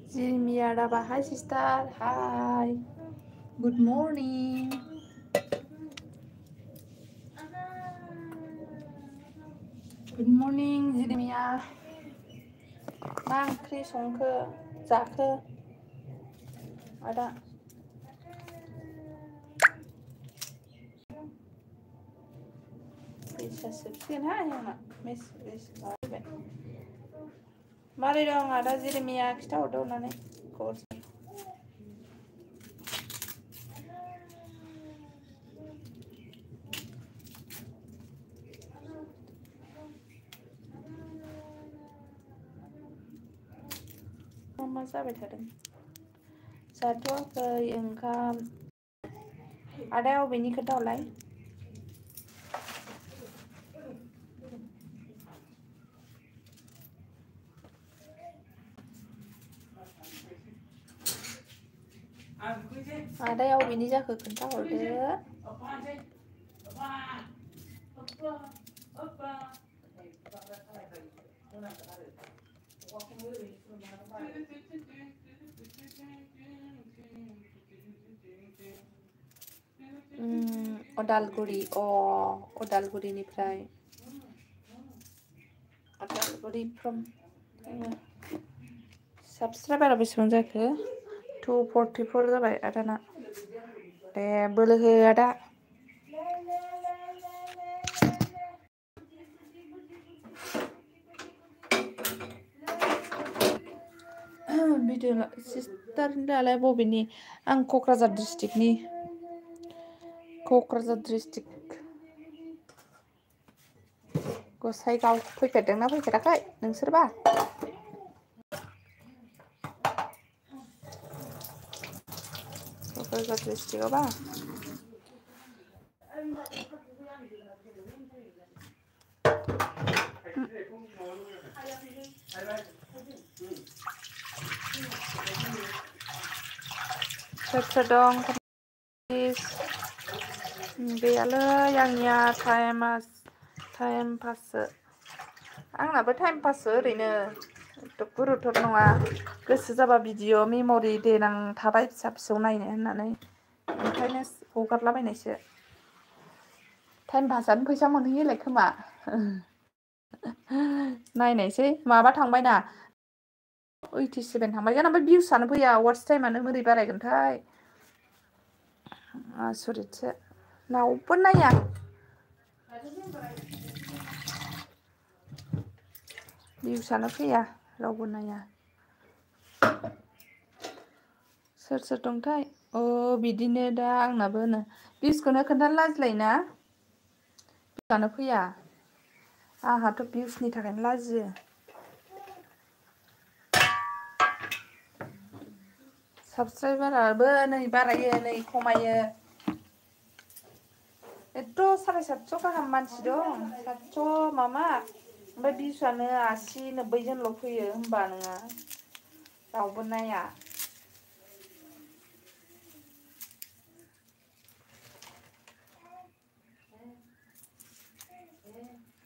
Jeremia Raba, hi sister, hi. Good morning. Good morning, Jeremia. मा ओंख्रि संखो जाखो आदा? फैसासो फैगोनहाय आंना मेसेज माबाबाय। मारै दं आदा जेरेमिया खिथाहरदो अननानै खबर। मा जाबाय थादों? जाथ'वाखै ओंखाम। आदाया अबेनि खोन्थाहरलाय? आदाया अबेनि जाखो खोन्थाहरदो। अदालगुरि अदालगुरिनिफ्राय अदालगुरि फ्रम साबसक्राइबारा बेसेबां जाखो? 244 जाबाय आदाना। दे बोलो हो आदा। भिडिअ सिस्टारलाय बबेनि? आं क'क्राझार डिस्ट्रिक्टनि। क'क्राझार डिस्ट्रिक्ट गसाइगाव। फैफेरदोंना फैफेराखै नोंसोरबा? क'क्राझार डिस्ट्रिक्टआवबा सोर दं? गैयालै आंनिया टाइम पाससो। आंनाबो टाइम पाससो ओरैनो गुरुथर नङा। गोसो जाबा भिडिअ मेम'रि देनां थाबाय फिसा फिसौ नायनो होननानै ओंखायनो हगारलाबायनायसो। टाइम पासआनो फैसा मोनहैयोलाय खोमा। नायनायसै माबा थांबायना 87 थांबाय। जोंना ओमफ्राय भिउसआनो फैया। वाट्स टाइमानो बोरै बारायगोनथाय आसरितसो। रावबो नाया। भिउसआनो फैया रावबो नाया। सोर दंथाय? बिदिनो दा आंनाबो होनो भिउसखौनो खोन्थानो लाजिलायोना। भिउसआनो फैया। आंहाथ' भिउसनि थाखायनो लाजियो। साबसक्राइबाराबो नै बारायो नै खमायो। एथ' 750 गाहाम मानसि दं। 700 मामा ओमफ्राय भिउसआनो 80-90 जनल' फैयो। होमबा नोङो रावबो नाया।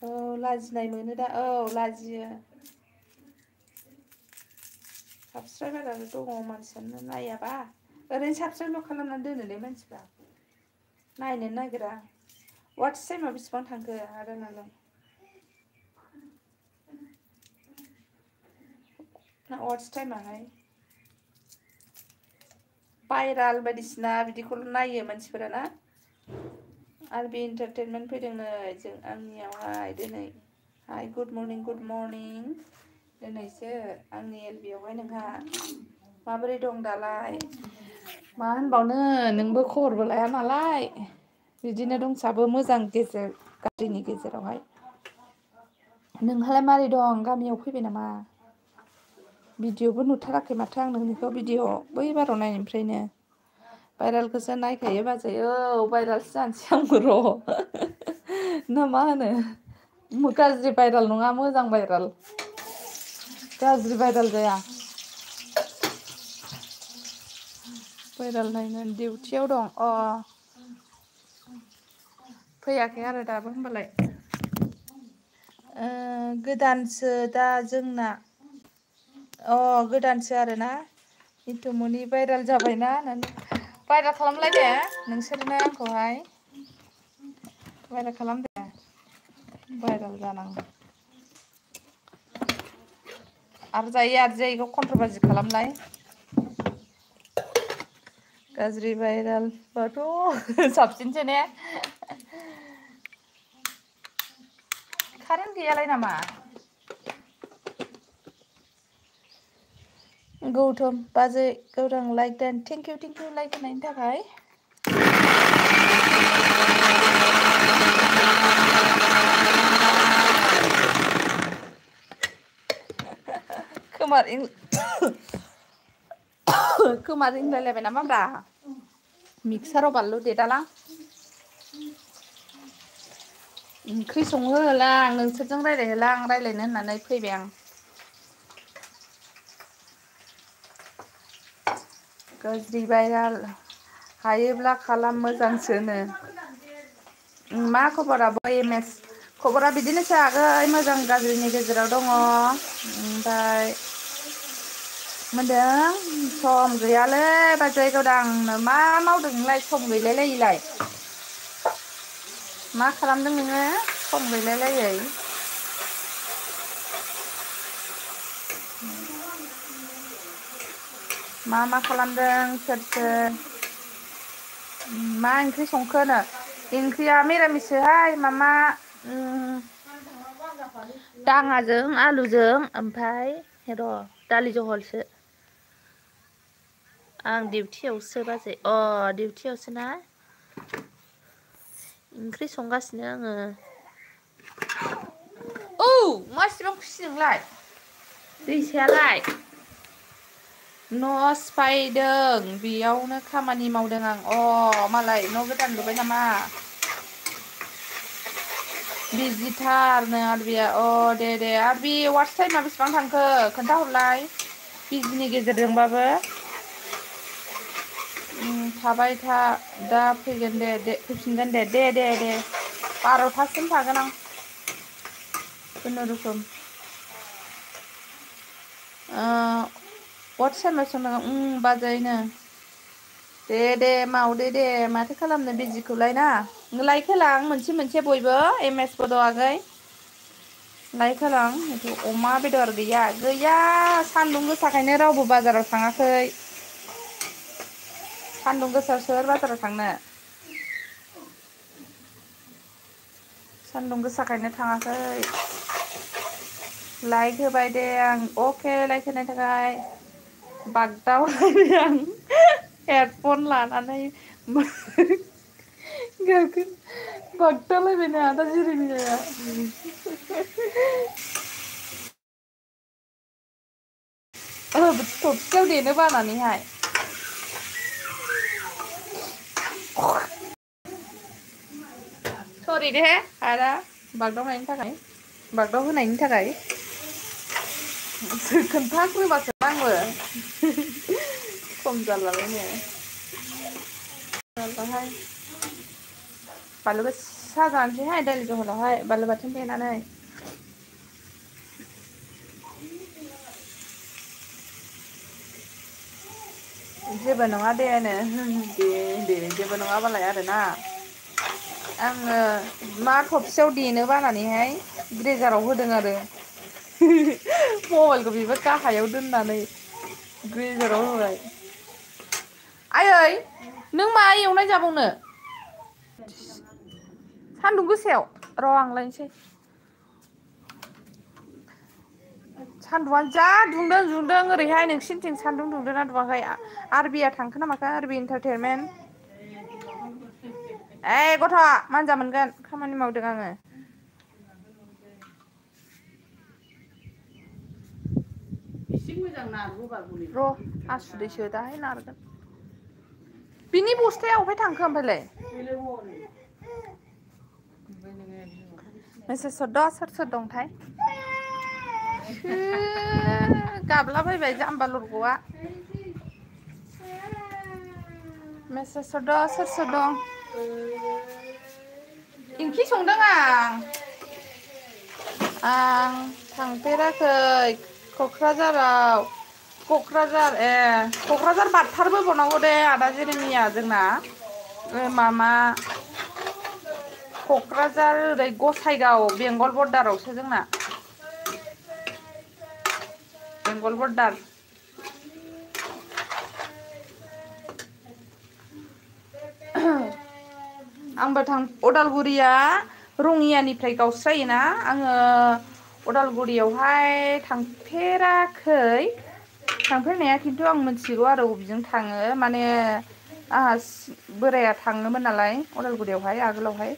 औ लाजिनाय मोनो दा। औ लाजियो। साबसक्राइबारानो दङ मानसियानो नायाबा। ओरैनो साबसक्राइबल' खालामनानै दोनोलै मानसिफ्रा नायनो नागिरा। वाट्स टाइमा बेसेबां थांखो आदानालाय? वाट्स टाइमाहाय भाइराल बायदिसिना बिदिखौल' नायो मानसिफोरा ना। आरो बे इन्टारटेनमेन्ट फैदों नै जों आंनियावहाय दिनै। हाय गुड मर्निं दिनैसो आंनि एलबियावहाय नोंहा माबोरै दं दालाय? मा होनबावनो नोंबो खबरबो लाया नालाय बिदिनो दंसाबो मोजां गेजेर गाज्रिनि गेजेरावहाय। नोंहालाय मारै दं? गामियाव फैबाय नामा? भिडिअबो नुथाराखै माथो आं नोंनिखौ भिडिअ बै बाराव नायनायनिफ्रायनो। भाइरेलखौसो नायखायो बाजै। औ भाइरेलसो जानोसै आंबो र'। ना मा होनो? गाज्रि भाइरेल नङा मोजां भाइरेल। गाज्रि भाइराल जाया भाइराल नायनो डिउटियाव दं फैयाखै आरो दाबो होनबालाय गोदानसो दा जोंना गोदानसो आरोना इथुमनि भाइराल जाबायना होननानै भाइराल खालामलाय दे नोंसोरनो आंखौहाय भाइराल खालाम दे भाइराल जानांगौ आरो जायो कन्ट्रभारसि खालामलाय गाज्रि भाइराल बाथ' साबसिनसो ने कारेन्ट गैयालाय नामा गौतम बाजै गौरां लाइक देन थेंक इउ लाइक होनायनि थाखाय खोमा रिंलायलायबाय नामाब्रा मिक्साराव बानलु देदालां ओंख्रि संहोहोलां नोंसोरजों रायलायनो होननानै फैबाय आं गाज्रि भाइराल हायोब्ला खालाम मोजांसोनो मा खबर आब' एम एस खबरा बिदिनोसै आगै मोजां गाज्रिनि गेजेराव दङ ओमफ्राय मोनदों सम गैयालै बाजै गावदांनो मा मावदों नोंलाय सम गैलायलायिलाय मा खालामदों नोङो सम गैलायलायै मा खालामदों सोर मा ओंख्रि संखोनो ओंख्रिया मिरामिससोहाय मामा दाङाजों आलुजों ओमफ्राय दालि जहलसो आं डिउटियावसो बाजै डिउटियावसो ना ओंख्रि संगासिनो आङो मासिबां खुसि नोंलाय दैसायालाय न' सिफायदों बेयावनो खामानि मावदों आं मालाय न' गोदान लुबाय नामा बिजिथारनो आरबिया दे आरबि वाटस टाइमा बेसेबां थांखो खोन्थाहरलाय बिजिनि गेजेरजोंबाबो थाबाय था दा फैगोन दे फैफिनगोन दे 12थासिम थागोन आं खुनुरुखुम वाटस टाइमा बेसेबां बाजैनो दे मावदे दे माथो खालामनो बिजिखौलाय ना लाइक होलां मोनसे बयबो एम एस बड' आगै लाइक होलां अमा बेदर गैया सान्दुं गोसाखायनो रावबो बाजाराव थाङाखै सान्दुं गोसा सोर बाजाराव थांनो सान्दुं गोसाखायनो थाङाखै लाइक होबाय दे आं अके लाइक होनायनि थाखाय बागदावलायबाय आं हेडफन लानानै बागदावलायबायनो आदा जिरिमिराया थबसियाव देनो बानानैहाय सरि दे आदा बागदाव होनायनि थाखाय खोन्थाग्रोबासो आंबो खम जालालायनो बानलु गोसा जानोसैहाय दालि जहलावहाय बानलु बाथोन देनानै जेबो नङा दे जेबो नङाबालाय आरोना आङो मा थबसियाव देनो बानानैहाय ग्रेजाराव होदों आरो मबाइलखौ बेबो गाहायाव दोननानै ग्रेजाराव होबाय आयै नों मा एवनाय जाबावनो सान्दुं गोसायाव आं लायनोसै सान्दुंआनो जा दुंदों ओरैहाय नोंसिनिथिं सान्दुं दुंदोंना दुङाखै आरबिया थांखो ना माखो आरबि इन्टारटेनमेन्ट गथ' मानजा मोनगोन खामानि मावदों आङो एसे मोजां नारगौबा र' हासुदैसो दाहाय नारगोन बिनि बस्थाया अबेहाय थांखो ओमफ्रायलाय मेसेज हरद' सोर दंथाय गाबलाबायबाय जाम्बा लरग'आ मेसेज हरदों सोर सोर दं ओंख्रि संदों आं थांफेराखै क'क्राझार बारथारबोबावनांगौ दे आदा जेरेमिया जोंना मामा क'क्राझार ओरै गसाइगाव बेंगल बर्डारावसो जोंना बेंगल बर्डार आंबो अदालगुरिया रङियानिफ्राय गावस्रायोना आङो अदालगुरियावहाय थांफेरनाया खिन्थु आं मिथिगौ आरो बबेजों थाङो माने आंहा बोराया थाङोमोन नालाय अदालगुरियावहाय आगोलावहाय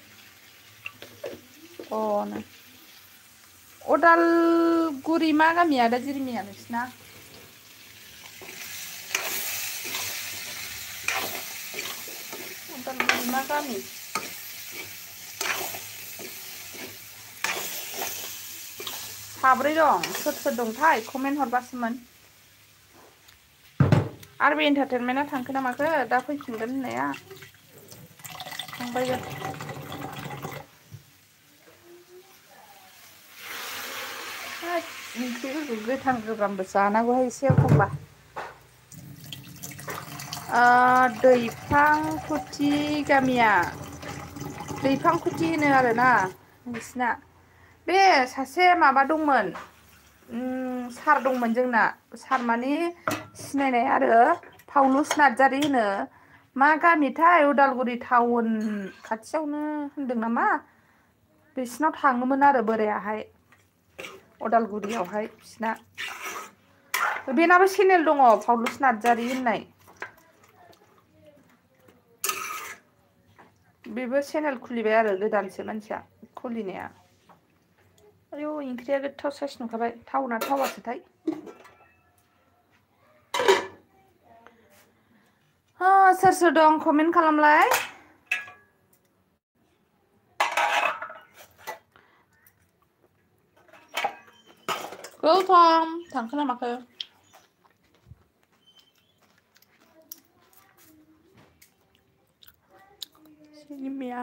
अदालगुरि मा गामिया दा जिरिमिया नोंसिना अदालगुरि मा गामि साब्रै दं सोर दंथाय कमेन्ट हरबासोमोन आरो बे एन्टारटेनमेन्टआ थांखो ना माखो दा फैफिनगोन होननाया थांबायबो ओंख्रिफोरखौ गोथां गोब्रामबो जानांगौहाय एसे एखमबा दैफांखुथि गामिया दैफांखुथि होनो आरोना नोंसिना बे सासे माबा दंमोन सार दंमोन जोंना सार माने सिनायनाय आरो पाउलुस नार्जारि होनो मा गामिथाय उदालगुरि टाउन खाथियावनो होनदों नामा बिसिनाव थाङोमोन आरो बोरायाहाय अदालगुरियावहाय बिसिना बेनाबो चेनेल दङ पाउलुस नार्जारि होननाय बेबो चेनेल खुलिबाय आरो गोदानसो मानसिया खुलिनाया आयौ ओंख्रिया गोथाव साइस नुखाबाय टाउना थावासोथाय सोर दं कमेन्ट खालामलाय गौतम थांखो ना माखो जेरेमिया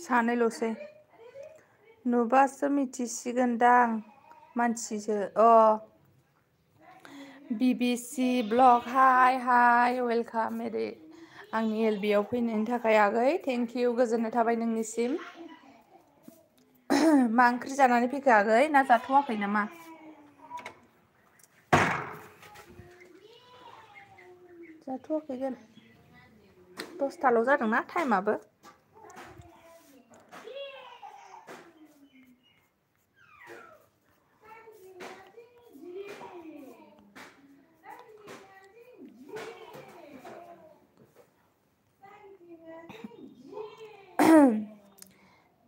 सानैल'सै नुबासो मिथिसिगोनदां मानसिसो BBC ब्लग हाय वेलकाम मेरे आंनि LB आव फैनायनि थाखाय आगै थेंक इउ गोजोननाय थाबाय नोंनिसिम मा ओंख्रि जानानै फैखो आगै ना जाथ'वाखै नामा जाथ'वाखैगोन 10थाल' जादोंना टाइमाबो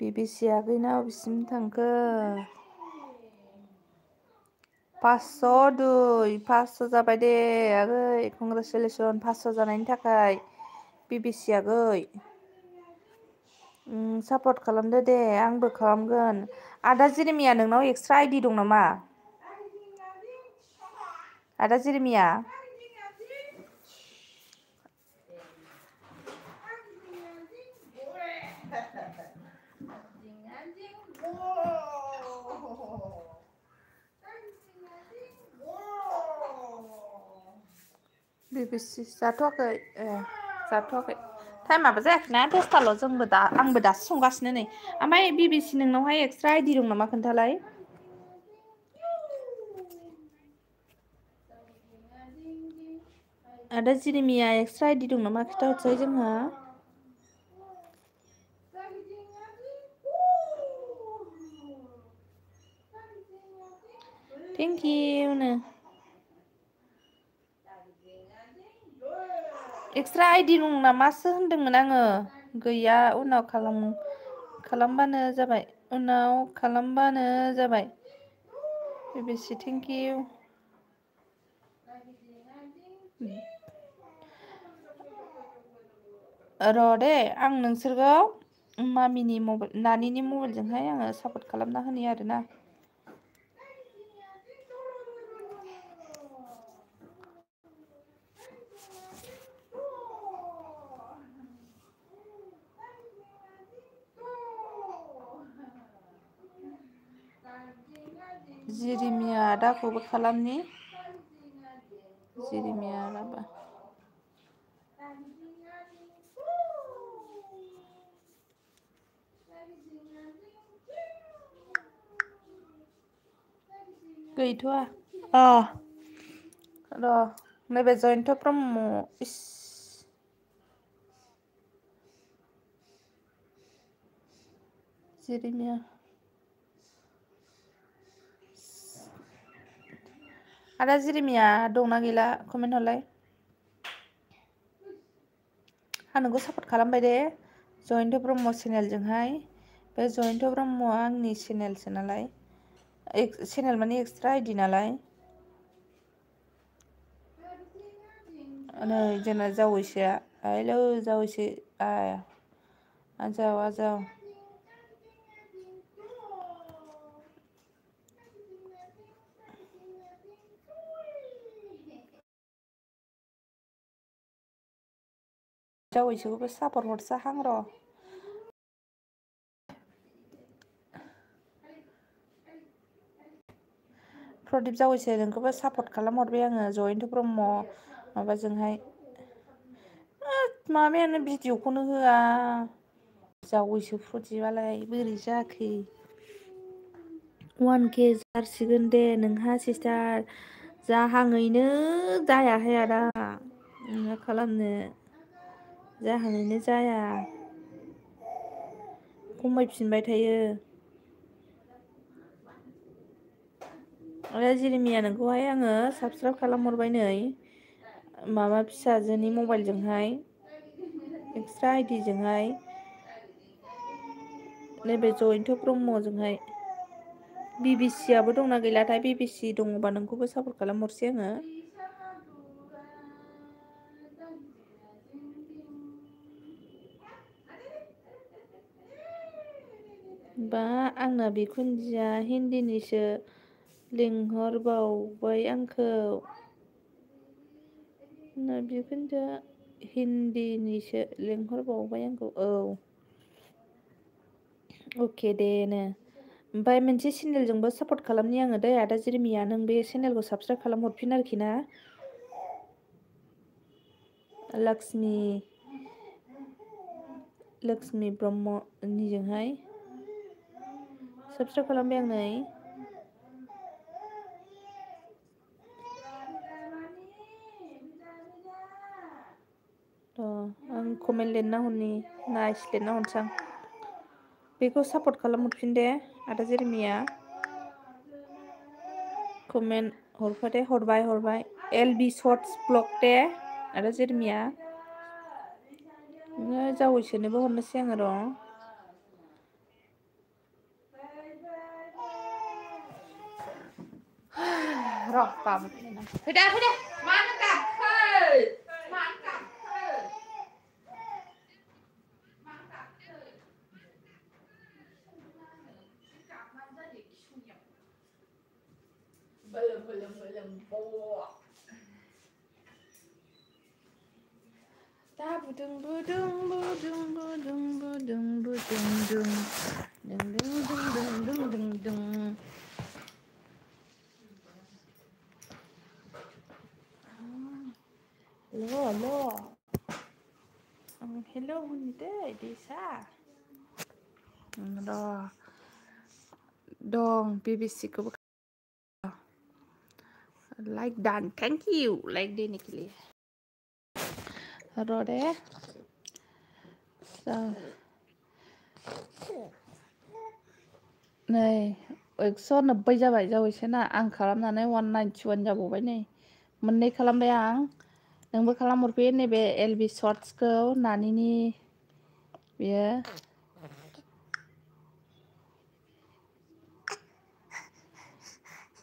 BBC आगैना अबेसिम थांखो 500 जाबाय दे आगै कंग्रेचुलेसन 500 जानायनि थाखाय BBC आगै सापर्ट खालामदो दे आंबो खालामगोन आदा जेरेमिया नोंनाव एक्सट्रा आइडि दं नामा आदा जेरेमिया BBC जाथ'वाखै जाथ'वाखै टाइमाबो जायाखैना 10थाल' आंबो दासो संगासिनो नै ओमफ्राय BBC नोंनावहाय एक्सट्रा आइडि दं नामा खोन्थालाय Ada Jeremia extra ID dं नामा खिथाहरसाय जोंहा Thank you नो एक्सट्रा आइडि दं नामासो होनदोंमोन आङो गैया उनाव खालामबानो जाबाय उनाव खालामबानो जाबाय बेसे थेंक इउ र' दे आं नोंसोरखौ मामिनि मबाइल नानिनि मबाइलजोंहाय आङो सापर्ट खालामना होनि आरोना Jeremia आदाखौबो खालामनि Jeremia आदाबा गैथ'आ र' नैबे जयन्त ब्रह्म इस Jeremia आदा Jeremia दंना गैला कमेन्ट हरलाय आं नोंखौ सापर्ट खालामबाय दे जयन्त ब्रह्म चेनेलजोंहाय बे जयन्त ब्रह्मआ आंनि चेनेलसो नालाय चेनेल माने एक्सट्रा आइडि नालाय नै जोंना जावैसोआ हेलौ जावैसो आजाव आजाव जावैसोखौबो सापर्ट हरसाहां र' प्रदीप जावैसो नोंखौबो सापर्ट खालामहरबाय आङो जयन्त ब्रह्म माबाजोंहाय माबायानो भिडिअखौनो होआ जावैसो प्रदीपआलाय बोरै जाखो 1K जासिगोन दे नोंहा सिस्टार जाहाङैनो जायाहाय आदा मा खालामनो जाहाङैनो जाया खमायफिनबाय थायो आदा Jeremia नोंखौहाय आङो साबसक्राइब खालामहरबाय नै माबा फिसाजोनि मबाइलजोंहाय एक्सट्रा आइडिजोंहाय नैबे जयन्त ब्रह्मजोंहाय BBC आबो दंना गैलाथाय BBC दङबा नोंखौबो सापर्ट खालामहरसै आङो बा आंना बिखुनजोआ हिन्दीनिसो लिंहरबावबाय आंखौ आंना बिखुनजोआ हिन्दीनिसो लिंहरबावबाय आंखौ अके दे नो ओमफ्राय मोनसे चेनेलजोंबो सापर्ट खालामनि आङो दै आदा Jeremia नों बे चेनेलखौ साबसक्राइब खालामहरफिन आरोखि ना लक्ष्मी ब्रह्मनिजोंहाय साबसक्राइब खालामबाय आं नै आं कमेन्ट लिरना हरनि नाइस लिरना हरसै आं बेखौ सापर्ट खालामहरफिन दे आदा Jeremia कमेन्ट हरफादे हरबाय LB शर्ट्स ब्लग दे आदा Jeremia जावैसोनोबो हरनोसै आङो र' फैदो मानो गाबखो हेलौ होननि दै दैसा दं BBCखौबो like done thank you like देने के लिए र' दे नै 190 जाबाय जावैसोना आं खालामनानै 191 जाबावबाय नै मोननै खालामबाय आं नोंबो खालामहरफै नैबे एलबि शर्ट्सखौ नानिनि बेयो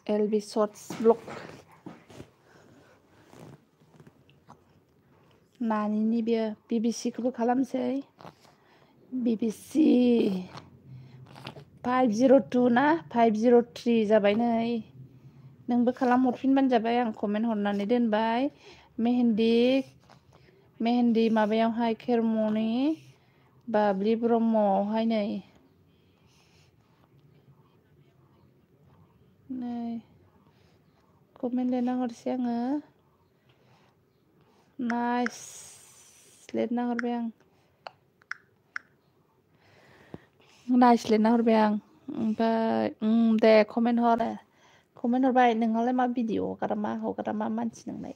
एलबि शर्ट्स ब्लग नानिनि बेयो बिबिसिखौबो खालामसै बिबिसि 502 ना 503 जाबाय नै नोंबो खालामहरफिनबानो जाबाय आं कमेन्ट हरनानै दोनबाय मेहेन्दि माबायावहाय खेरमनि बाब्रि ब्रह्मआवहाय नै कमेन्ट लिरना हरसै आङो नाइस लिरना हरबाय आं नाइस लिरना हरबाय आं ओमफ्राय दे कमेन्ट हरबाय नोंहालाय मा भिडिअ हगारा मा मानसि नोंलाय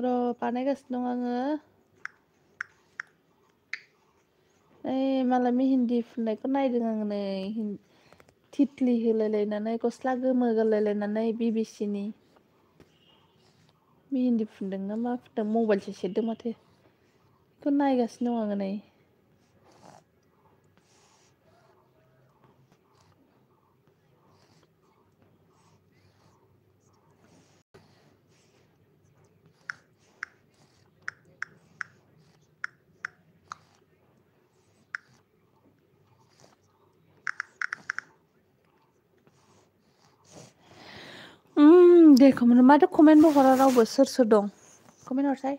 र' बानायगासिनो दं आङो मालाय मेहेन्दि फुननायखौ नायदों आङो नै थिथ्लि होलायलायनानै गस्ला गोमो गानलायलायनानै बिबिसिनि मेहेन्दि फुनदों ना मा फुनदों मबाइलसो सेरदों माथो बेखौ नायगासिनो दं आङो नै दे कमेन्ट माथो कमेन्टबो हरा रावबो सोर दं कमेन्ट हरसाय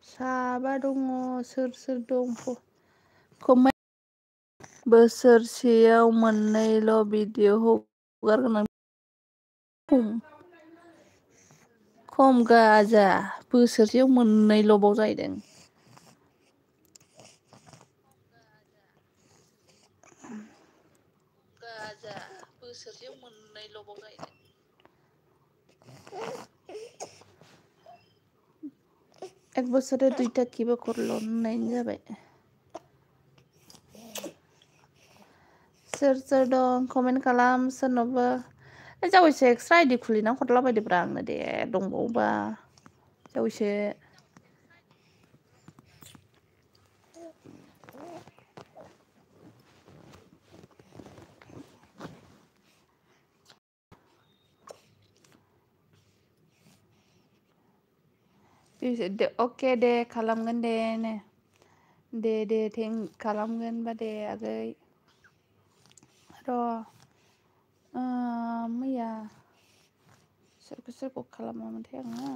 साबा दङ सोर दं कमेन्ट बोसोरसेयाव मोननैल' भिडिअ हगारगोन आं खम गाजा बोसोरसेयाव मोननैल'बाव जाहैदों गाजा बोसोरसेयाव मोननैल'बाव जाहैदों एक बोसोरे 2टा किबो करल' होननायनि जाबाय सोर दं कमेन्ट खालाम सोरनावबा जावैसो एक्सट्रा आइडि खुलिना हरलाबायदोब्रा आंनो दे दंबावोबा जावैसो अके दे खालामगोन दे खालामगोन बा दे आगै र' मैया सोरखौ खालामामोनथाय आङो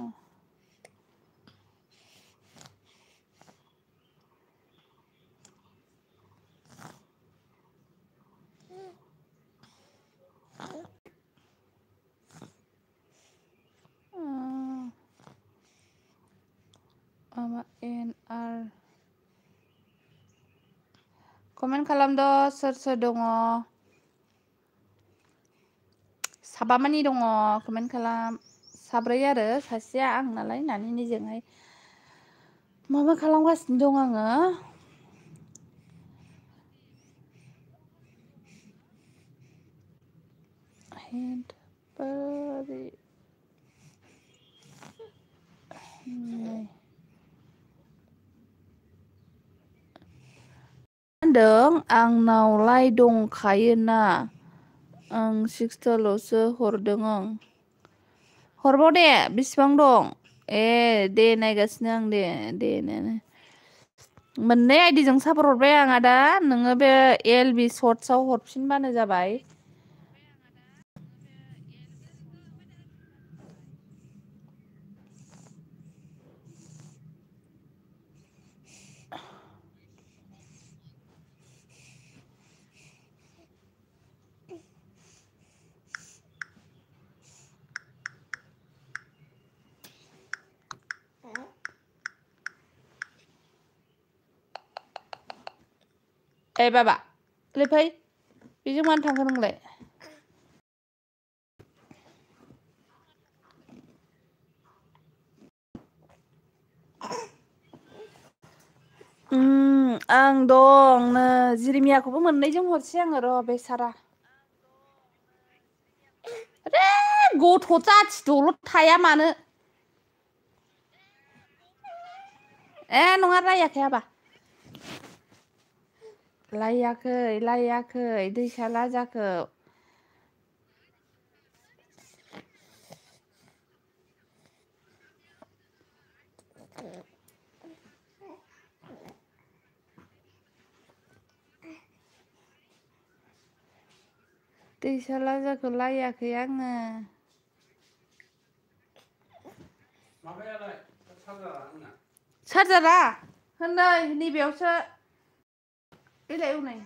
NR कमेन्ट खालामद सोर दङ साबामानि दङ कमेन्ट खालाम साब्रै आरो सासेया आं नालाय नानिनिजोंहाय माबा खालामगासिनो दं आङो होनदों आंनावलाय दंखायोना आं 6टाल'सो हरदों आं हरबाव दे बेसेबां दं दे नायगासिनो आं दे मोननै आइडिजों सापर्ट हरबाय आं आदा नोङो बे एलबि शर्ट्सआव हरफिनबानो जाबाय ए बाबा ले फै बेजों मानो थांखो नोंलाय आं दं नो जिरिमियाखौबो मोननैजों हरसै आङो र' बेसारा रे गथ' जाथि दलद थाया मानो ए नङा रायाखै आबा लायाखै दैसा लाजाखौ दैसा लाजाखौ लायाखै आङो माबायालाय चार्जारा नै नैबेयावसो बेलाय उनै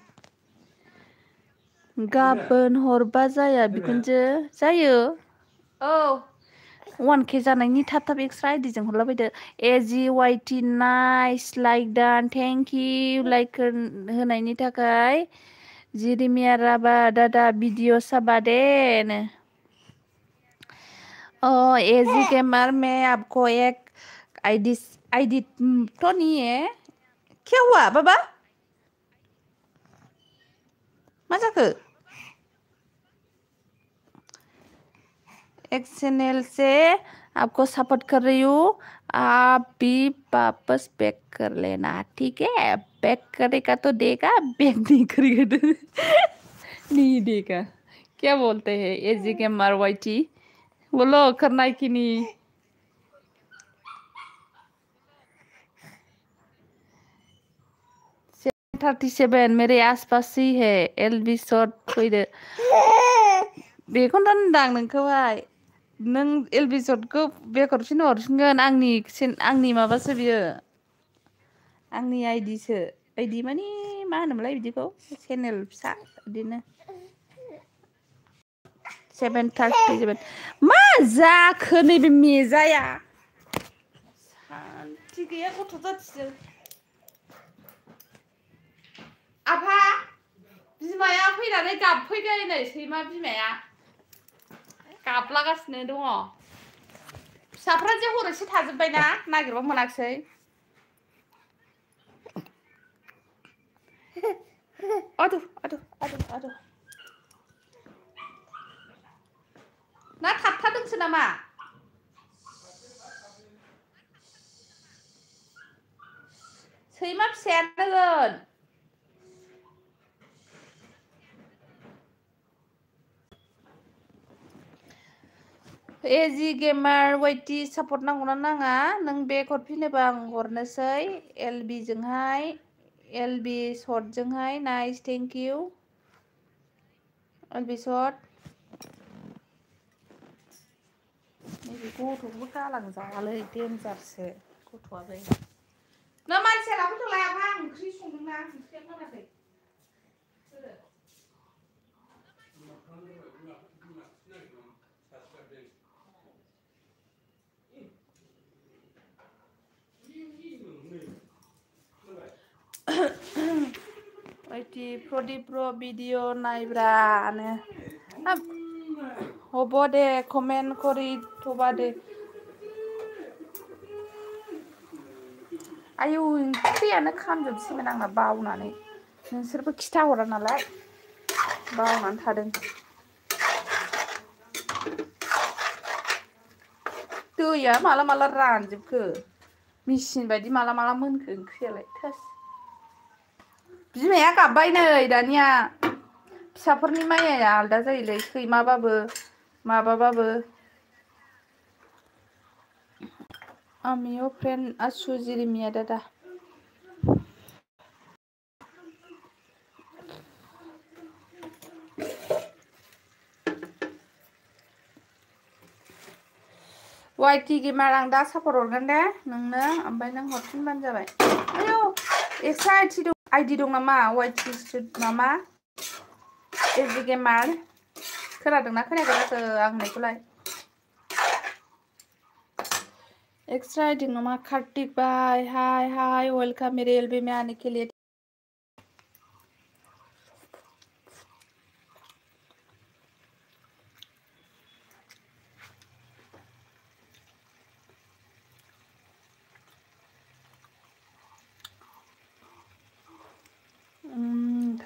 गाबोन हरबा जाया बिखुनजो जायो औ 1K जानायनि थाब थाब एक्सट्रा आइडिजों हरलाबायदो AGYT nice like done thank you like होनायनि थाखाय जिरिमिया राबा दादा वीडियो साबादेन एजी गेमर में आपको एक आईडी तो नहीं है क्या हुआ बाबा मा जाखो एक चैनल से आपको सपोर्ट कर रही हूँ आप भी वापस बैक कर लेना ठीक है बैक करेगा तो देगा बैक नहीं करेगा तो नहीं देगा क्या बोलते हैं एजी गेमर वाईटी बोलो करना है कि नहीं 37 मेरे आसपास ही है एलबी शॉट फैदो बेखौनो होनदां नोंखौहाय नों एलबी शटखौ बेक हरफिनगोन आंनि माबासो बियो आंनि आइडिसो आइडि माने मा होनोमोनलाय बिदिखौ चेनेल फिसा बिदिनो 737 मा जाखो नैबे मेजाया सान्थि गैया गथ' जाथिजों आफा बिमाया फैनानै गाबफैदो नै सैमा बिमाया गाबलागासिनो दङ फिसाफ्रा जे हरैसे थाजोब्बायना नागिरबा मोनाखिसै आदु ना थाबथादोंसो नामा सैमा फिसाया नोगोन एजी गेमार वाइटी सापर्ट नांगौना नाङा नों बेक हरफिनोबा आं हरनोसै एलबी शर्टजोंहाय nice thank you LB shirt नैबे गथ'खौबो गालांजायालै देन्जारसो गथ'आबो ना मानसिया लाबोथोंलाय आफा आं ओंख्रि संदोंना ओंख्रिया मोनाखै वाइटी प्रदीप प्र भिडिअ नायब्रानो हब दे कमेन्ट करि थबा दे आयौ ओंख्रियानो खामजोबसैमोन आंना बावनानै नोंसोरबो खिथाहरा नालाय बावनानै थादों दैया माला माला रानजोबखो मेचिन बायदि माला माला मोनखो ओंख्रियालाय थोस बिमाया गाबबाय नै दानिया फिसाफोरनि माइयाया आलदा जायोलै सैमाबाबो माबाबाबो आमियो फ्रेन्ड आसु जिरिमिया दादा वाइटी गेमार आं दा सापर्ट हरगोन दे नोंनो ओमफ्राय नों हरफिनबानो जाबाय आयौ एक्सट्रा आइडि दं नामा वाइटी मामा एजी गेमार खोनादोंना खोनायाखै जाखो आं होननायखौलाय एक्स्ट्रा आइडि नामा कार्तिक भाई हाय वेलकम मेरे एलबी में आने के लिए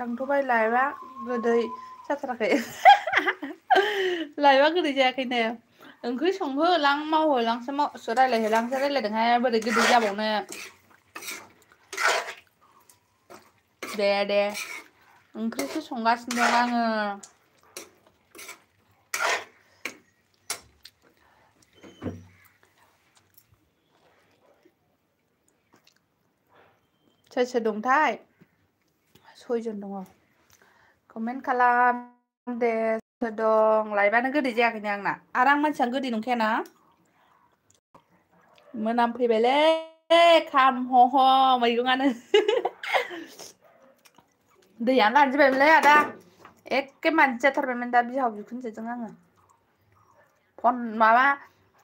थांथ'बाय लाइभआ गोदै जाथाराखै लाइभआ गोदै जायाखैनो ओंख्रि संहोलां मावहोलांसो रायलायदोंहाय बोरै गोदै जाबावनो दे ओंख्रिसो संगासिनो दं आङो सोर दंथाय 6 जन दङ कमेन्ट खालाम दे सोर दं लाइभआनो गोदै जायाखैनो आंना आरो आं मानसियानो गोदै नंखायाना मोनामफैबायलै खामहह मैगङानो दैयानो रानजोबबायमोनलै आदा एखे मानजिजाथारबायमोन दा बिहाव बिखुनजोजों आङो फन माबा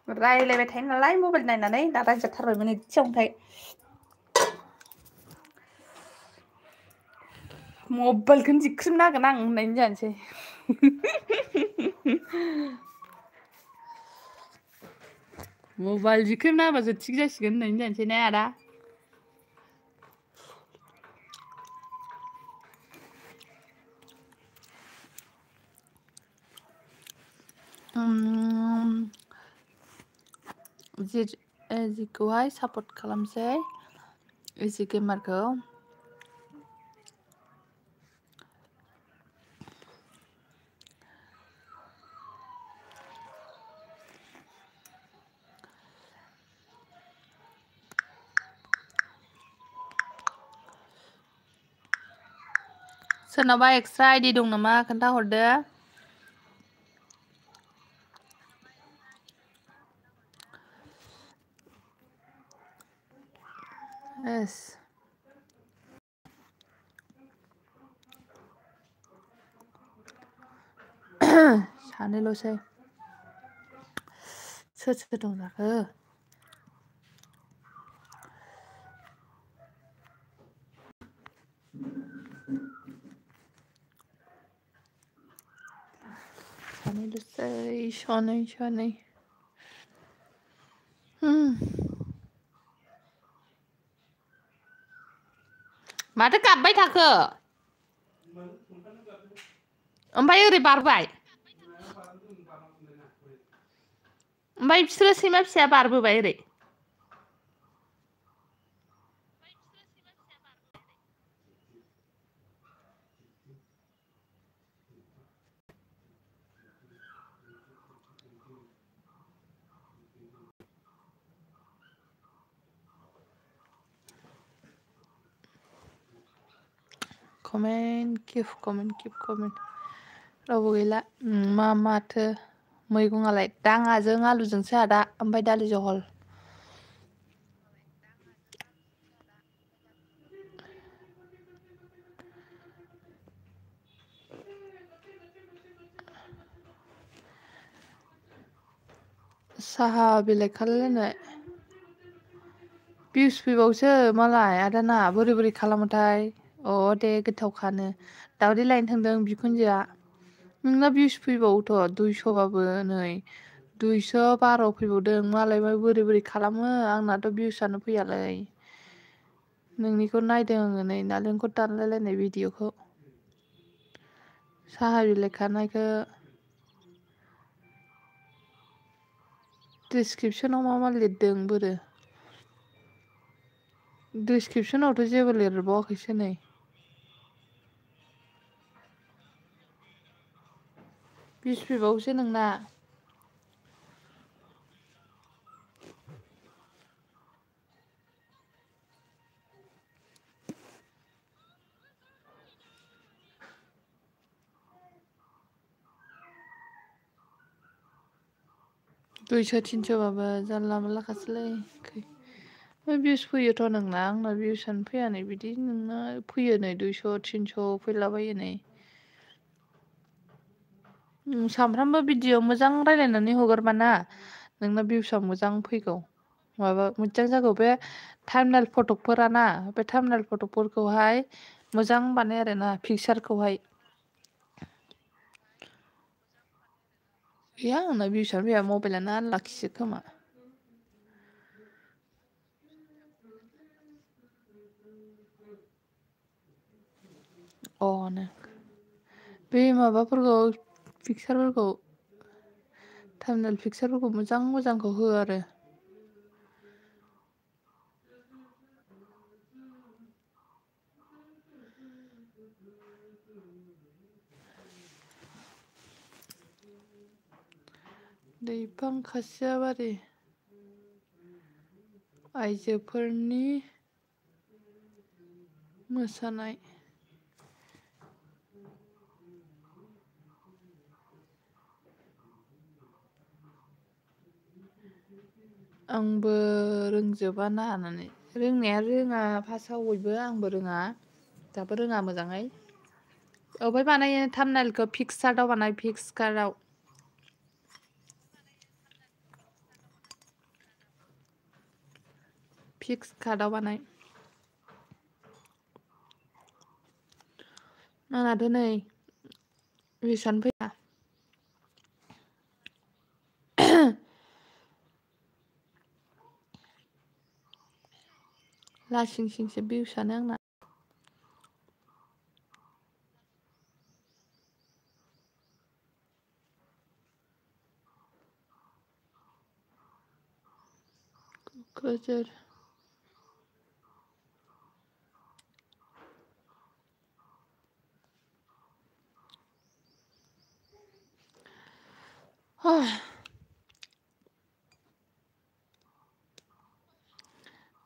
रायलायबाय थायो नालाय मबाइल नायनानै दा रानजाथारबायमोन एसेयावनोखाय मबाइलखौनो जिख्रुबना होगोन आं होननायनि जानोसै मबाइल जिख्रुबना होबासो थिग जासिगोन होननायनि जानोसै ना आदा जिखौहाय सापर्ट खालामसै इजि गेमारखौ सोरनावबा एक्सट्रा आइडि दं नामा खोन्थाहरदो एस सानैल'सै सोर दं जाखो सानै माथो गाबबाय थाखो ओमफ्राय ओरै बारबाय ओमफ्राय बिसोरो सैमा फिसाया बारबोबाय ओरै कमेन्ट रावबो गैला माथो मैगङालाय दाङाजों आलुजोंसो आदा ओमफ्राय दालि जहल साहा बिलाइ खालायलायनाय भिउस फैबावसो मालाय आदाना बोरै खालामोथाय दे गोथावखानो दावदै लायनो थांदों बिखुनजोआ नोंना भिउस फैबावोथ' 200बाबो नै 212 फैबावदों मालाय बोरै खालामो आंनाथ' भिउसआनो फैयालै नोंनिखौ नायदों आङो नै नालेंखर दानलायलायनाय भिडिअखौ साहा बिलाइ खानायखौ डिसक्रिपसनाव मा लिरदों बोरो डिसक्रिपसनावथ' जेबो लिरबावाखैसो नै भिउस फैबावोसो नोंना दुइस' थिनस'बाबो जानला मोनलाखासैलै भिउस फैयोथ' नोंना आंना भिउसआनो फैया नै बिदि नोंना फैयो नै 200 300 फैलाबायो नै सानफ्रामबो भिडिअ मोजां रायलायनानै हगारबाना नोंना भिउसआ मोजां फैगौ माबा मोजां जागौ बे टाइमनेल फटकफोराना बे टाइमनेल फटकफोरखौहाय मोजां बानाय आरोना पिकचारखौहाय गैया आंना भिउसआनो फैया मबाइलानो आनलाखिसो खोमा माबाफोरखौ पिक्सारफोरखौ थाम्बनेल पिक्सारफोरखौ मोजांखौ हो आरो दैफां खासियाबारि आइजोफोरनि मोसानाय आंबो रोंजोबा ना होननानै रोंनाया रोङा फार्स्टआव बयबो आंबो रोङा दाबो रोङा मोजाङै अबहाय बानायो थाम्बनेलखौ पिक्सार्टआव बानाय पिक्सकार्टआव पिक्सकार्टआव बानाय आंनाथ' नै रिसानो फैया लासिं सिंसो भिउसानो आंना क'क्राझार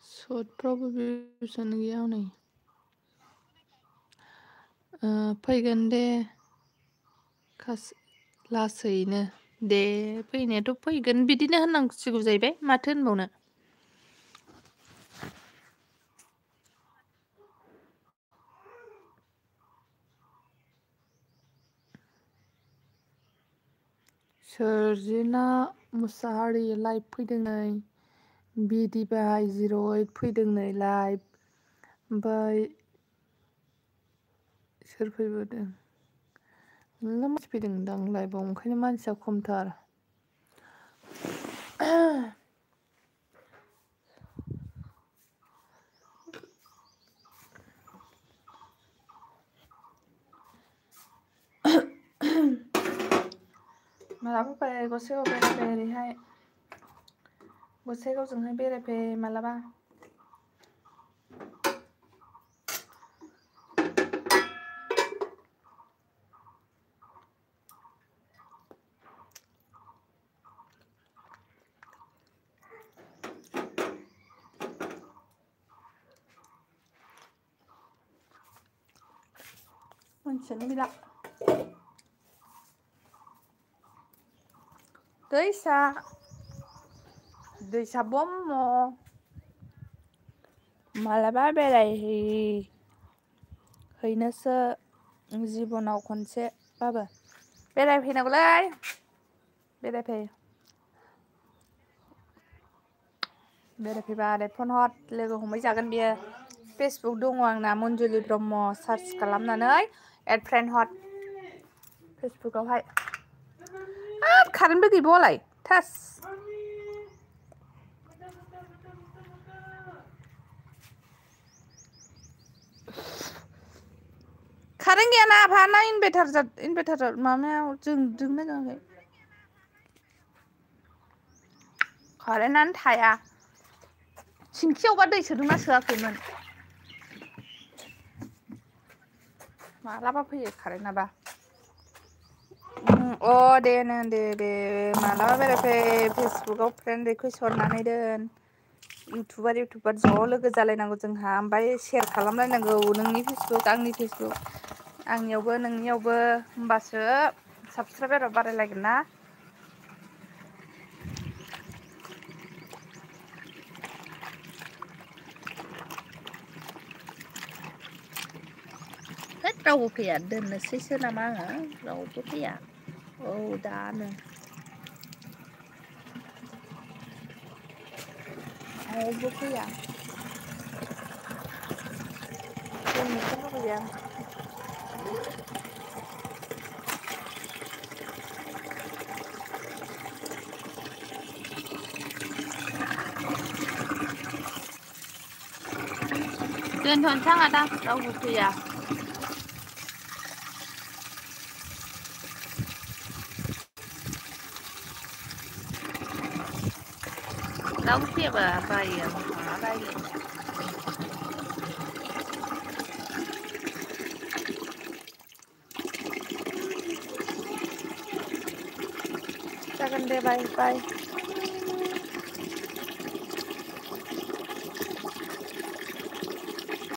सर्टफ्रावबो भिउसानो गैया हनै फैगोन दे लासैनो दे फैनायाथ' फैगोन बिदिनो होननांसिगौ जाहैबाय माथो होनबावनो सोरजिना मुसाहारि लाइभ फैदों नै बिदिबाय 08 फैदों नै लाइभ ओमफ्राय सोर फैबावदों मेरला मानसि फैदोंदां लाइभआव ओंखायनो मानसिया खमथार मालाबा फै गसाइगाव बेरायफै ओरैहाय गसाइगावजोंहाय बेरायफै मालाबा मानसियानो गैला दैसा ब्रह्म मालाबा हैनोसो जिबनाव खनसेबाबो बेरायफैनांगौलै बेरायफैबा आरो फन हर लोगो हमहैजागोन बियो फेसबुक दङ आंना मन्जुलि ब्रह्म सार्च खालामनानै एड फ्रेन्ड हर फेसबुकआवहाय हाब कारेन्टबो गैबावालाय थास कारेन्ट गैयाना आफा ना इनभार्टार माबायाव जोंना जोङाखै कारेन्टआनो थाया थिंखियावबा दै सोदोंना सोआखैमोन मालाबा फैयो कारेन्टआबा दे मालाबा बेरायफै फेसबुकआव फ्रेन्ड रिकुवेस्ट हरनानै दोन इउटुबार ज' लोगो जालायनांगौ जोंहा ओमफ्राय शेयार खालामलायनांगौ नोंनि फेसबुक आंनि फेसबुक आंनियावबो नोंनियावबो होमबासो साबसक्राइबारा बारायलायगोन ना रावबो फैया दोननोसैसो नामा आङो रावबो फैया दानो रावबो फैया दोननोसो लुबैयो आं दोनथ'नोसै आं आदा रावबो फैया नोंनाव फैयाबा बायो आं मा रायलायनो जागोन दे बाय बाय